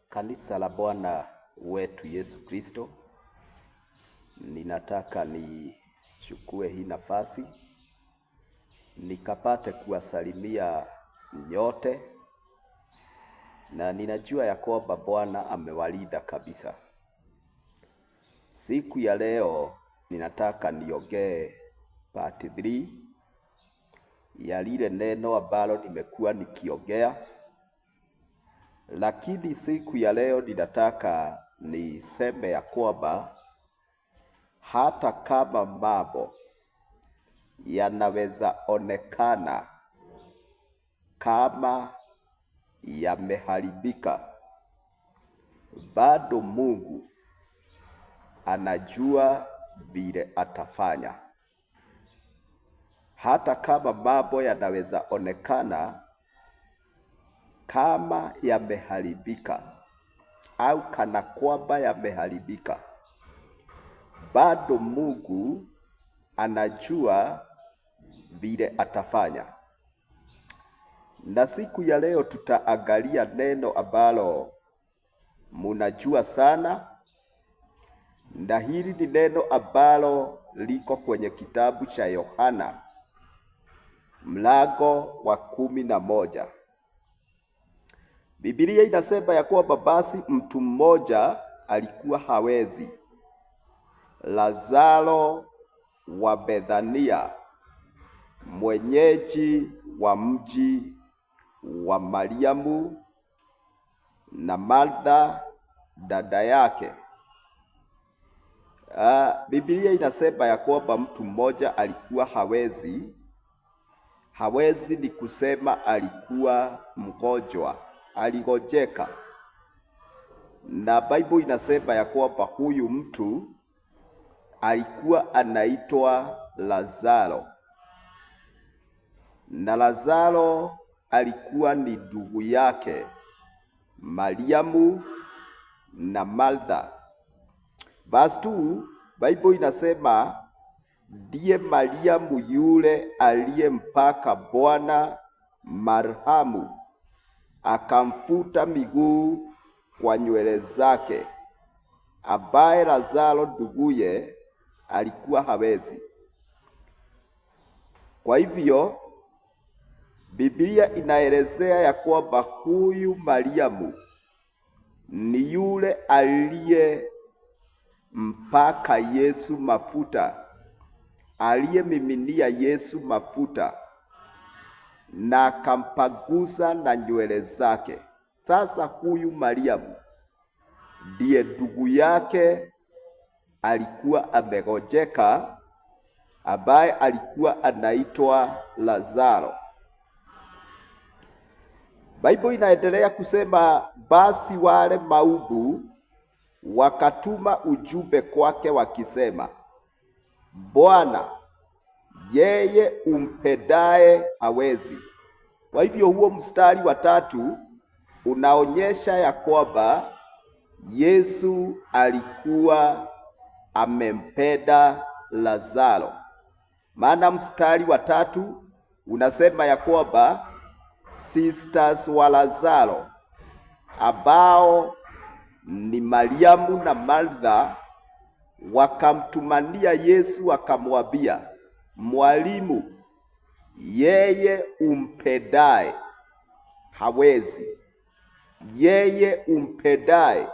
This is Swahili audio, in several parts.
Kanisa la Bwana wetu Yesu Kristo, ninataka nichukue hii nafasi nikapate kuwasalimia nyote, na ninajua ya kwamba Bwana amewalinda kabisa. Siku ya leo ninataka niongee part 3 ya lile neno ambalo nimekuwa nikiongea, lakini siku ya leo ninataka niseme ya kwamba hata kama mambo yanaweza onekana kama yameharibika, bado Mungu anajua vile atafanya. Hata kama mambo yanaweza onekana kama yameharibika au kana kwamba yameharibika, bado Mungu anajua vile atafanya. Na siku ya leo tutaangalia neno ambalo munajua sana, na hili ni neno ambalo liko kwenye kitabu cha Yohana mlango wa 11. Biblia inasema ya kwamba basi mtu mmoja alikuwa hawezi, Lazaro wa Bethania, mwenyeji wa mji wa Mariamu na Martha dada yake. Biblia inasema ya kwamba mtu mmoja alikuwa hawezi. Hawezi ni kusema alikuwa mgonjwa, aligojeka. Na Bible inasema ya kwamba huyu mtu alikuwa anaitwa Lazaro, na Lazaro alikuwa ni ndugu yake Mariamu na Martha. Verse 2, Bible inasema ndiye Mariamu yule aliyempaka Bwana marhamu, akamfuta miguu kwa nywele zake, ambaye Lazaro nduguye alikuwa hawezi. Kwa hivyo Biblia inaelezea ya kwamba huyu Mariamu ni yule aliyempaka Yesu mafuta, aliyemiminia Yesu mafuta na akampagusa na nywele zake. Sasa huyu Mariamu ndiye ndugu yake alikuwa amegojeka, ambaye alikuwa anaitwa Lazaro. Bible inaendelea kusema, basi wale maubu wakatuma ujumbe kwake wakisema, Bwana, yeye umpendaye hawezi. Kwa hivyo huo mstari wa 3 unaonyesha ya kwamba Yesu alikuwa amempenda Lazaro. Maana mstari wa 3 unasema ya kwamba sisters wa Lazaro ambao ni Mariamu na Martha wakamtumania Yesu wakamwambia, Mwalimu, yeye umpendaye hawezi, yeye umpendaye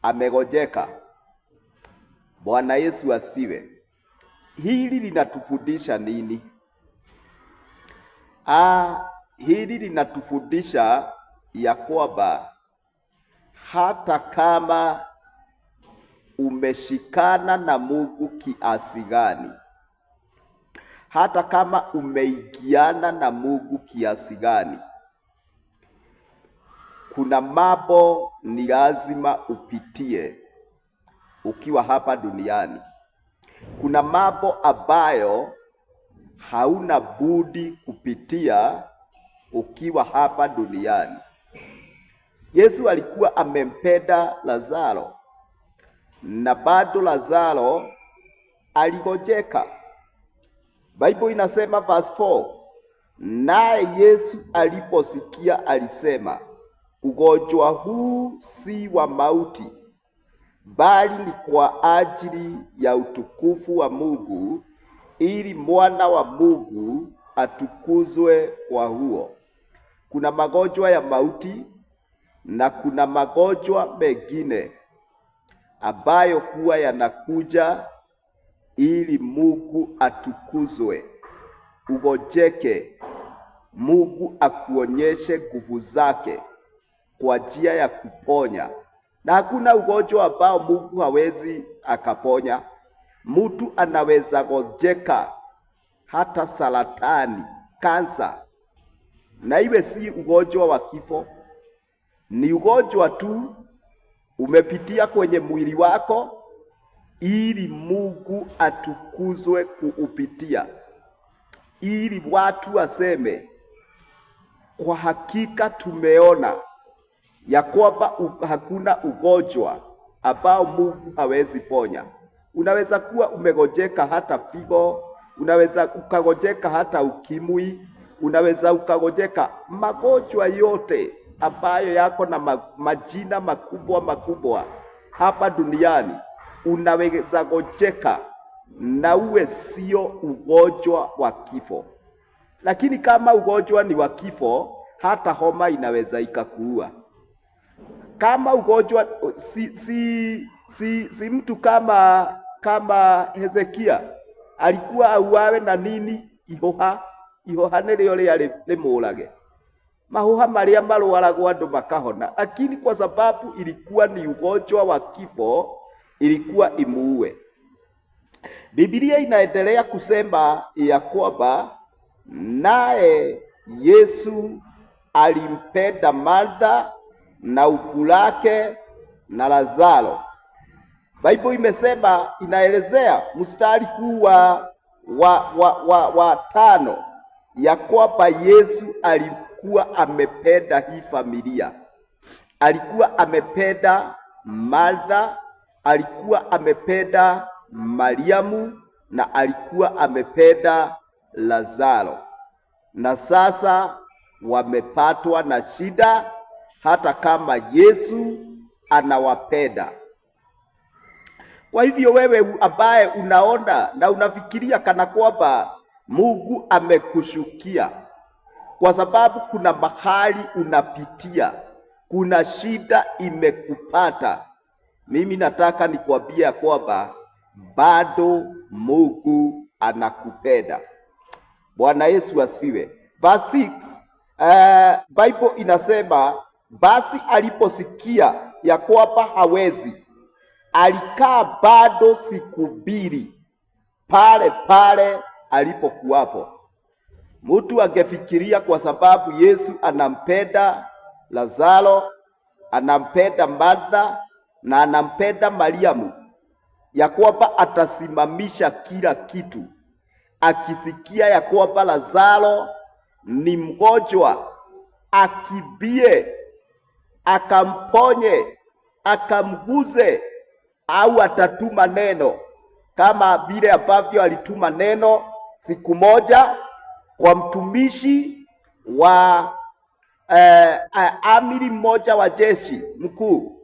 amegojeka. Bwana Yesu asifiwe. Hili linatufundisha nini? Hili linatufundisha ya kwamba hata kama umeshikana na Mungu kiasi gani, hata kama umeigiana na Mungu kiasi gani, kuna mambo ni lazima upitie ukiwa hapa duniani. Kuna mambo ambayo hauna budi kupitia ukiwa hapa duniani. Yesu alikuwa amempenda Lazaro na bado Lazaro aligojeka. Bible inasema verse 4, naye Yesu aliposikia alisema, Ugonjwa huu si wa mauti, bali ni kwa ajili ya utukufu wa Mungu, ili mwana wa Mungu atukuzwe kwa huo. Kuna magonjwa ya mauti na kuna magonjwa mengine ambayo huwa yanakuja ili Mungu atukuzwe. Ugojeke, Mungu akuonyeshe nguvu zake kwa njia ya kuponya. Na hakuna ugonjwa ambao Mungu hawezi akaponya. Mtu anaweza gojeka hata saratani, kansa, na iwe si ugonjwa wa kifo, ni ugonjwa tu umepitia kwenye mwili wako, ili Mungu atukuzwe kuupitia, ili watu waseme kwa hakika tumeona ya kwamba hakuna ugonjwa ambao Mungu hawezi ponya. Unaweza kuwa umegojeka hata figo, unaweza ukagojeka hata ukimwi, unaweza ukagojeka magonjwa yote ambayo yako na majina makubwa makubwa hapa duniani. Unaweza gojeka na uwe sio ugonjwa wa kifo, lakini kama ugonjwa ni wa kifo, hata homa inaweza ikakuua. Kama ugonjwa si mtu kama Hezekia alikuwa auawe na nini? Ihoha ihoha nĩrĩo rĩarĩ rĩmũrage. Mahuha marĩa marwaragwo andũ makahona, lakini kwa sababu ilikuwa ni ugonjwa wa kifo, ilikuwa imuue. Biblia inaendelea kusema ya kwamba naye Yesu alimpenda Martha na uku lake na Lazaro. Bible imesema, inaelezea mstari huu wa 5 ya kwamba Yesu alikuwa amependa hii familia. Alikuwa amependa Martha, alikuwa amependa Mariamu na alikuwa amependa Lazaro. Na sasa wamepatwa na shida, hata kama Yesu anawapenda. Kwa hivyo wewe ambaye unaona na unafikiria kana kwamba Mungu amekushukia kwa sababu kuna mahali unapitia, kuna shida imekupata, mimi nataka nikwambie kwamba bado Mungu anakupenda. Bwana Yesu asifiwe. Verse 6, Bible inasema basi aliposikia ya kwamba hawezi, alikaa bado siku mbili pale pale alipokuwapo. Mtu angefikiria kwa sababu Yesu anampenda Lazaro, anampenda Martha na anampenda Mariamu, ya kwamba atasimamisha kila kitu. Akisikia ya kwamba Lazaro ni mgonjwa, akibie akamponye, akamguze, au atatuma neno kama vile ambavyo alituma neno siku moja kwa mtumishi wa amiri mmoja wa jeshi mkuu.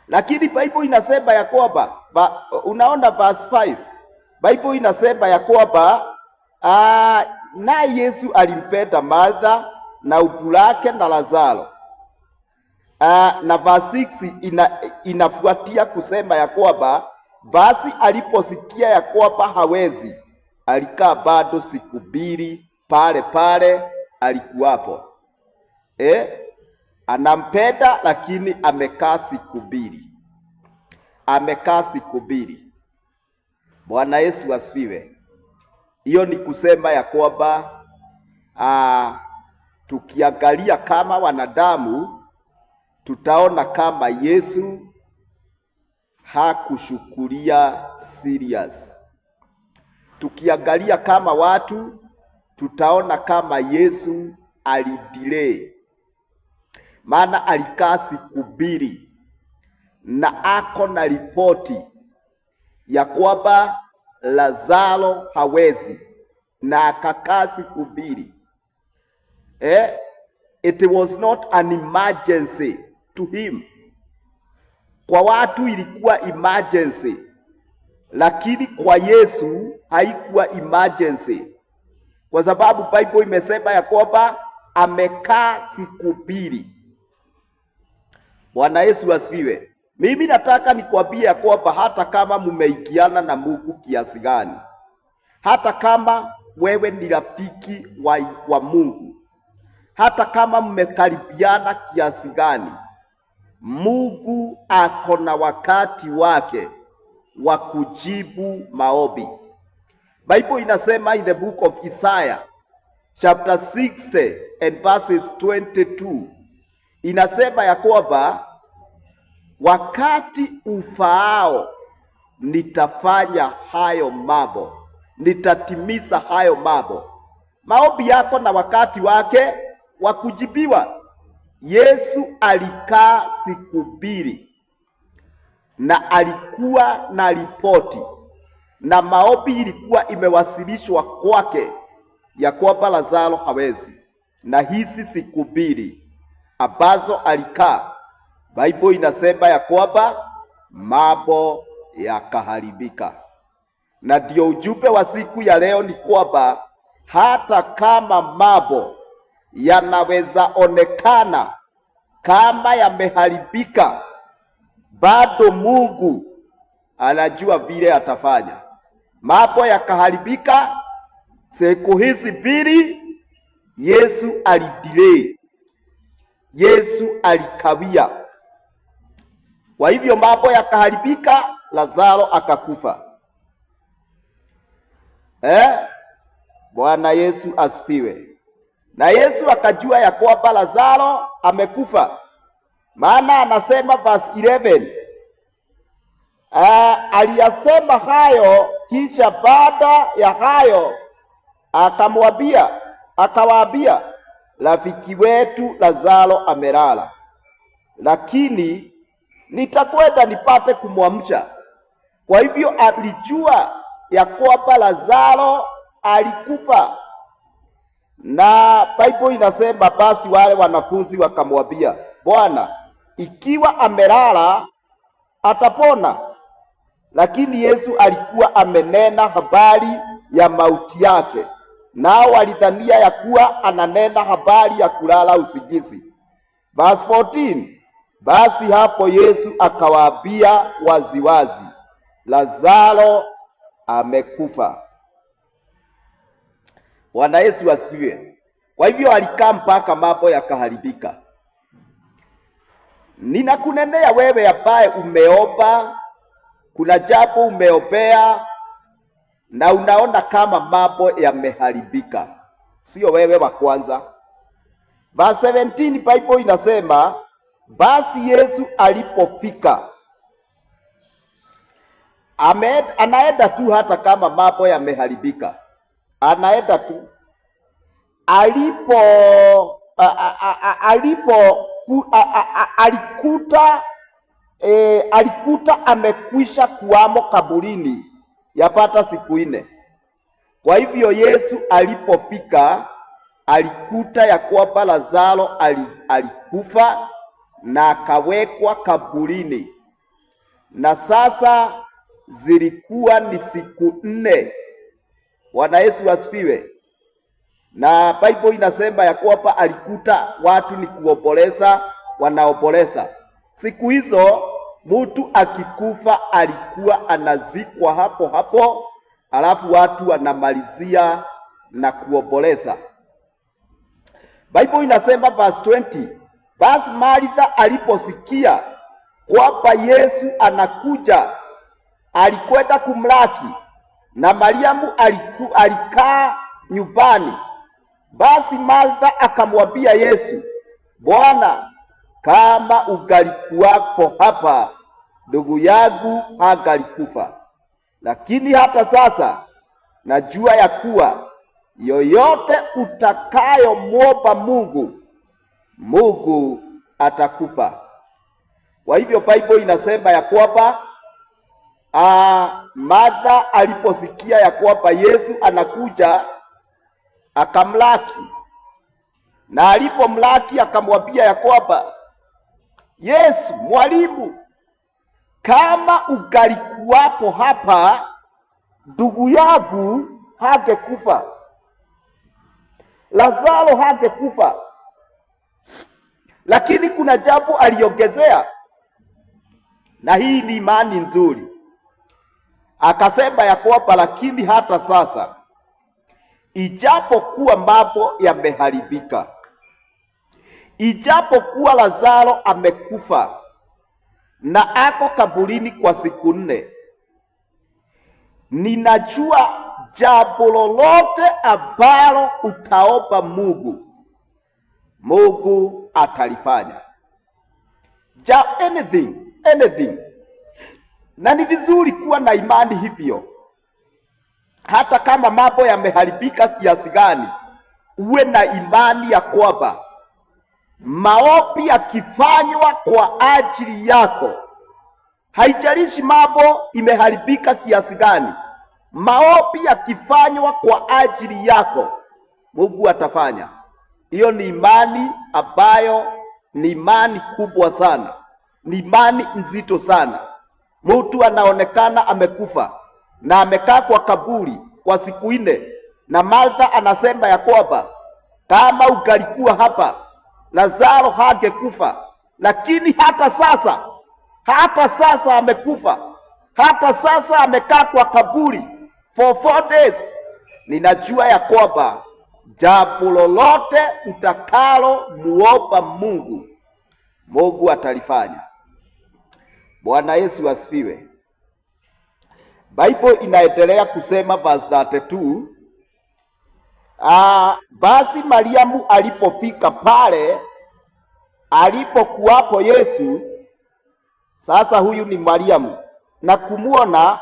Lakini Bible inasema ya kwamba unaona verse 5, Bible inasema ya kwamba naye Yesu alimpenda Martha na ubu lake na Lazaro. Na verse 6 inafuatia kusema ya kwamba basi aliposikia ya kwamba hawezi, alikaa bado siku mbili pale pale alikuwapo. Anampenda lakini amekaa siku mbili. Amekaa siku mbili. Bwana Yesu asifiwe. Hiyo ni kusema ya kwamba tukiangalia kama wanadamu tutaona kama Yesu hakushukulia serious. Tukiangalia kama watu tutaona kama Yesu alidelay, maana alikaa siku mbili na ako na ripoti ya kwamba Lazaro hawezi, na akakaa siku mbili. It was not an emergency to him. Kwa watu ilikuwa emergency, lakini kwa Yesu haikuwa emergency, kwa sababu Bible imesema ya kwamba amekaa siku 2. Bwana Yesu asifiwe. Mimi nataka nikwambie ya kwamba hata kama mumeingiana na Mungu kiasi gani, hata kama wewe ni rafiki wa Mungu, hata kama mmekaribiana kiasi gani, Mungu ako na wakati wake wa kujibu maombi. Bible inasema in the book of Isaiah chapter 60 and verses 22, inasema ya kwamba wakati ufaao nitafanya hayo mambo, nitatimiza hayo mambo. Maombi yako na wakati wake wa kujibiwa. Yesu alikaa siku 2 na alikuwa na ripoti na maombi ilikuwa imewasilishwa kwake ya kwamba Lazaro hawezi. Na hizi siku 2 ambazo alikaa, Bible inasema ya kwamba mambo yakaharibika. Na ndio ujumbe wa siku ya leo ni kwamba hata kama mambo yanaweza onekana kama yameharibika, bado Mungu anajua vile atafanya. Mambo yakaharibika, siku hizi 2 Yesu alidelay, Yesu alikawia. Kwa hivyo mambo yakaharibika, Lazaro akakufa. Bwana Yesu asifiwe. Na Yesu akajua ya kwamba Lazaro amekufa, maana anasema verse 11, aliyasema hayo, kisha baada ya hayo akawaambia, rafiki wetu Lazaro amelala, lakini nitakwenda nipate kumwamsha. Kwa hivyo alijua ya kwamba Lazaro alikufa. Na Bible inasema basi wale wanafunzi wakamwambia, Bwana, ikiwa amelala atapona. Lakini Yesu alikuwa amenena habari ya mauti yake, nao walidhania ya kuwa ananena habari ya kulala usingizi. Verse 14, basi hapo Yesu akawaambia waziwazi, Lazaro amekufa. Bwana Yesu asifiwe. Kwa hivyo alikaa mpaka mambo yakaharibika. Ninakunenea wewe ambaye umeomba, kuna jambo umeombea na unaona kama mambo yameharibika. Sio wewe wa kwanza. Verse 17 Bible inasema basi Yesu alipofika, anaenda tu hata kama mambo yameharibika. Anaenda tu. Alikuta amekwisha kuwamo kaburini yapata siku 4. Kwa hivyo Yesu alipofika alikuta ya kwamba Lazaro alikufa na akawekwa kaburini, na sasa zilikuwa ni siku 4. Bwana Yesu asifiwe. Na Bible inasema ya kwamba alikuta watu ni kuomboleza, wanaomboleza. Siku hizo mtu akikufa alikuwa anazikwa hapo hapo, alafu watu wanamalizia na kuomboleza. Bible inasema verse 20, basi Martha aliposikia kwamba Yesu anakuja, alikwenda kumlaki, na Mariamu alikaa nyumbani. Basi Martha akamwambia Yesu, Bwana, kama ungalikuwapo hapa, ndugu yangu hangalikufa. Lakini hata sasa najua ya kuwa yoyote utakayomwomba Mungu, Mungu atakupa. Kwa hivyo Bible inasema ya kwamba Martha aliposikia ya kwamba Yesu anakuja akamlaki. Na alipomlaki akamwambia ya kwamba Yesu, mwalimu, kama ungalikuwapo hapa ndugu yangu hangekufa, Lazaro hangekufa. Lakini kuna jambo aliongezea, na hii ni imani nzuri. Akasema ya kwamba lakini hata sasa, ijapokuwa mambo yameharibika, ijapokuwa Lazaro amekufa na ako kaburini kwa siku 4, ninajua jambo lolote ambalo utaomba Mungu, Mungu atalifanya. Ja, anything, anything. Na ni vizuri kuwa na imani hivyo, hata kama mambo yameharibika kiasi gani, uwe na imani ya kwamba maombi yakifanywa kwa ajili yako, haijalishi mambo imeharibika kiasi gani, maombi yakifanywa kwa ajili yako, Mungu atafanya. Hiyo ni imani ambayo ni imani kubwa sana, ni imani nzito sana. Mtu anaonekana amekufa na amekaa kwa kaburi kwa siku 4, na Martha anasema ya kwamba kama ungalikuwa hapa Lazaro hangekufa, lakini hata sasa amekufa, hata sasa amekaa kwa kaburi for 4 days. Ninajua ya kwamba jambo lolote utakalo muomba Mungu, Mungu atalifanya. Bwana Yesu asifiwe. Bible inaendelea kusema verse 32, basi Mariamu alipofika pale alipokuwapo Yesu, sasa huyu ni Mariamu, na kumuona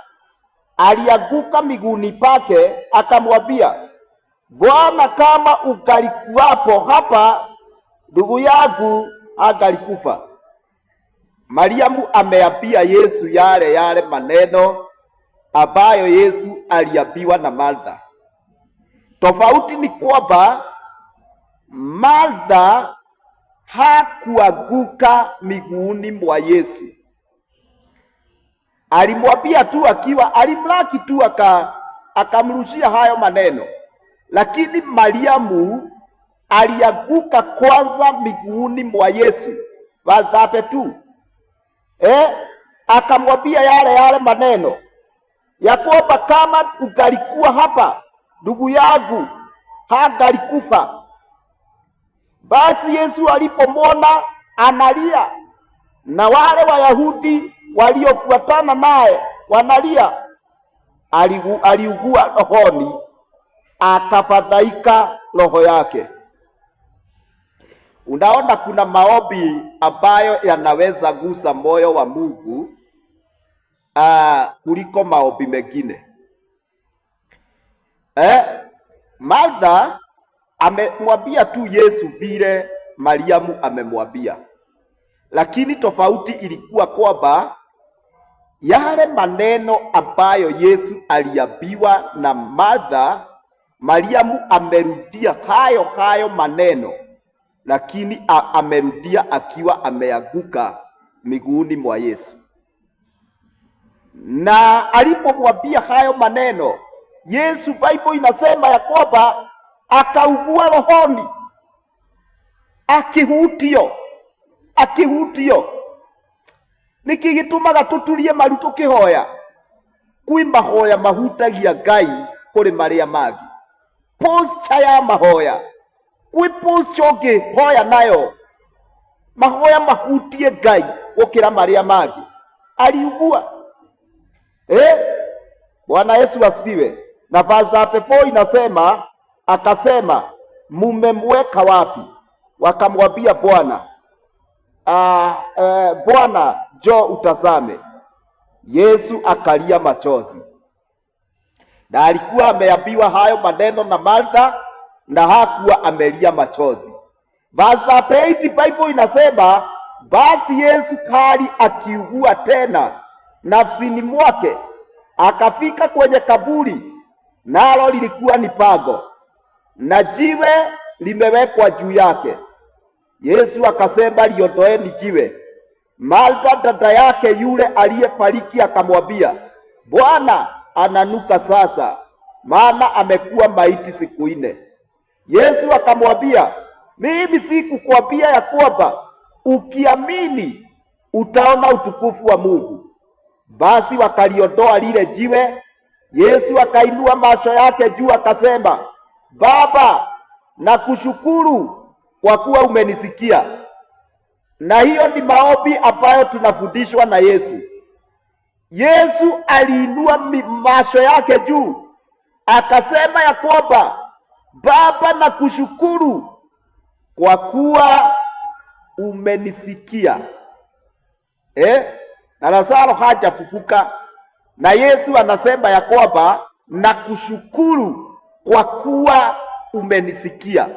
alianguka miguuni pake akamwambia, Bwana, kama ungalikuwapo hapa ndugu yangu angalikufa. Mariamu ameambia Yesu yale yale maneno ambayo Yesu aliambiwa na Martha. Tofauti ni kwamba Martha hakuanguka miguuni mwa Yesu. Alimwambia tu akiwa, alimlaki tu akamrushia hayo maneno. Lakini Mariamu alianguka kwanza miguuni mwa Yesu. Verse 32. Akamwambia yale yale maneno ya kwamba kama ungalikuwa hapa ndugu yangu hangalikufa. Basi Yesu alipomwona analia na wale Wayahudi waliofuatana naye wanalia, aliugua rohoni, akafadhaika roho yake. Unaona, kuna maombi ambayo yanaweza gusa moyo wa Mungu kuliko maombi mengine. Martha amemwambia tu Yesu vile Mariamu amemwambia, lakini tofauti ilikuwa kwamba yale maneno ambayo Yesu aliambiwa na Martha, Mariamu amerudia hayo hayo maneno, lakini amerudia akiwa ameanguka miguuni mwa Yesu. Na alipomwambia hayo maneno Yesu, Bible inasema ya kwamba akaugua rohoni, akihutio, akihutio. Niki gitumaga tuturie maru tukihoya? Kwi mahoya mahutagia Ngai kuri maria mangi. Posture ya mahoya, kwi posture ungihoya nayo mahoya mahutie Ngai gukira maria mangi. Aliugua. Bwana Yesu asifiwe. Na verse 34 inasema, akasema, mumemweka wapi? Wakamwambia Bwana, Bwana, njoo utazame. Yesu akalia machozi. Na alikuwa ameambiwa hayo maneno na Martha na hakuwa amelia machozi. Verse 38 Bible inasema, basi Yesu kali akiugua tena nafsini mwake, akafika kwenye kaburi, nalo lilikuwa ni pango, na jiwe limewekwa juu yake. Yesu akasema, liondoeni jiwe. Martha dada yake yule aliyefariki akamwambia, Bwana, ananuka sasa, maana amekuwa maiti siku 4. Yesu akamwambia, mimi sikukwambia ya kwamba ukiamini utaona utukufu wa Mungu? Basi wakaliondoa lile jiwe. Yesu akainua macho yake juu akasema, Baba, nakushukuru kwa kuwa umenisikia. Na hiyo ni maombi ambayo tunafundishwa na Yesu. Yesu aliinua macho yake juu akasema ya kwamba Baba, nakushukuru kwa kuwa umenisikia. Na Lazaro hajafufuka, na Yesu anasema ya kwamba nakushukuru kwa kuwa umenisikia.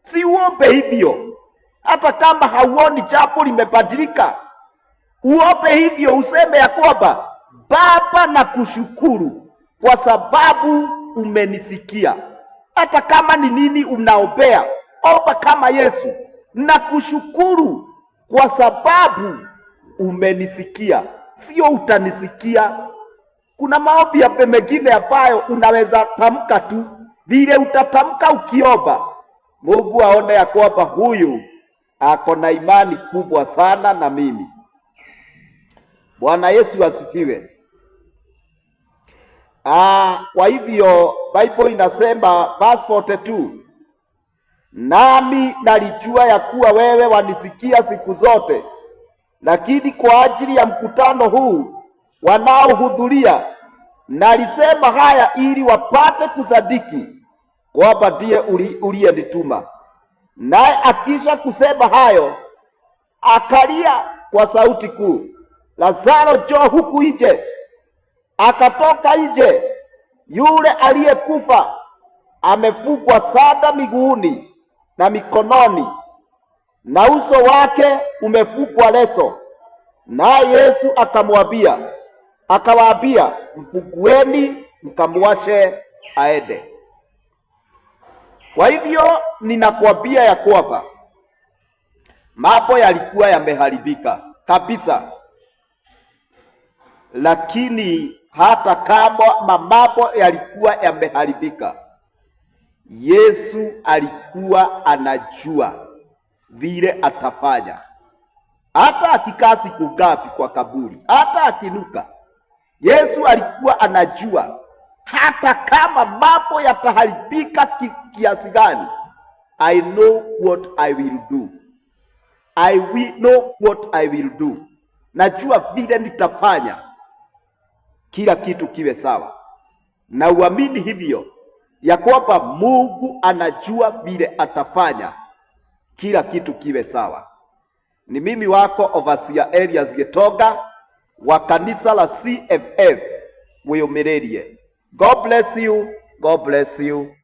Si uombe hivyo, hata kama hauoni jambo limebadilika, uombe hivyo, useme ya kwamba Baba, nakushukuru kwa sababu umenisikia. Hata kama ni nini unaombea, omba kama Yesu, nakushukuru kwa sababu umenisikia, sio utanisikia. Kuna maombi ya mengine ambayo unaweza tamka tu, vile utatamka ukiomba, Mungu aone ya kwamba huyu ako na imani kubwa sana na mimi. Bwana Yesu asifiwe. Kwa hivyo Bible inasema verse 42, nami nalijua ya kuwa wewe wanisikia siku zote, lakini kwa ajili ya mkutano huu wanaohudhuria nalisema haya ili wapate kusadiki kwamba ndiye uliyenituma. Naye akisha kusema hayo akalia kwa sauti kuu, Lazaro, njoo huku nje. Akatoka nje yule aliyekufa amefungwa sanda miguuni na mikononi, na uso wake umefungwa leso. Naye Yesu akawaambia, mfungueni mkamwache aende. Kwa hivyo ninakwambia ya kwamba mambo yalikuwa yameharibika kabisa, lakini hata kama mambo yalikuwa yameharibika, Yesu alikuwa anajua vile atafanya. Hata akikaa siku ngapi kwa kaburi, hata akinuka, Yesu alikuwa anajua hata kama mambo yataharibika kiasi gani, I know what I will do. I will know what I will do. Najua vile nitafanya kila kitu kiwe sawa, na uamini hivyo ya kwamba Mungu anajua vile atafanya kila kitu kiwe sawa. Ni mimi wako Overseer Elias Gitonga wa kanisa la CFF Wiyumiririe. God bless you. God bless you.